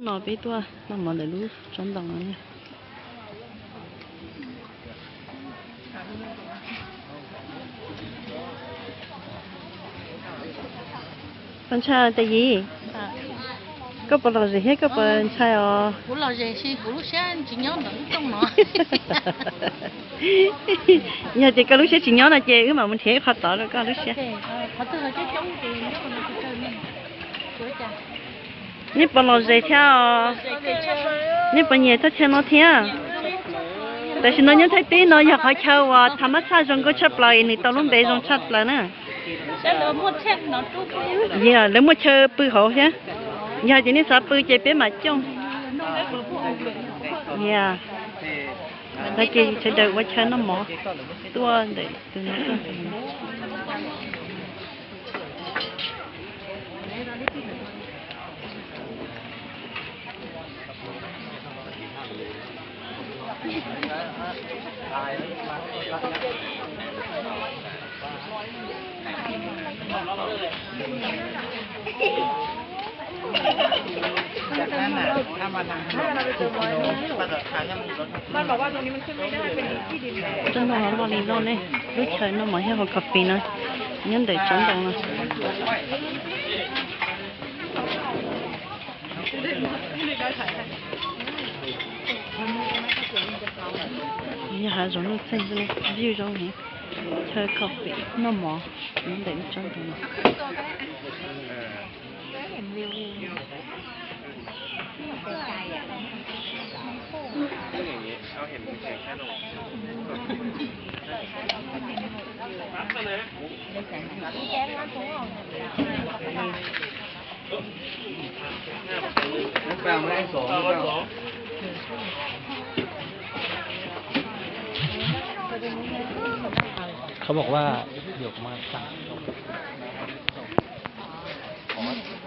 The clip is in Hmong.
Peb tuaj noj mov ntawm lub tsob ntoo no. Koj ntshai tes yim, koj puas lom zem thiab koj puas ntshai os? Kuv lom zem, kuv lub siab tsis nyob ntawm lub rooj no. Yog tias koj lub siab tsis nyob no ces wb mam mus nrhiav ib qho tod rau koj lub siab. Nej puas lom zem thiab os? Nej puas nyiam thaj chaw no thiab? Tam sim no nyob Thaib teb no yog qhov chaw uas tham mab txhaj zoo nkauj tshaj plaws es nws tau lub npe zoo tshaj plaws na. Yog lawv muaj chaw pw hauv thiab. Yog hais tias nej xav pw ces peb mam coj. Yog, no ces sawv daws ua chaw noj mov tuaj ntawm tus no tuaj. Tsob ntoo no loj li loj ne, lub chaw noj mov thiab haus coffee no nyob ntawm tsob ntoo no. Yog hav zoov nuj txeeg, view zoo heev, chaw coffee noj mov nyob ntawm lub tsob ntoo no.เขาบอกว่าเดี๋ยวมาสั่ง ขอ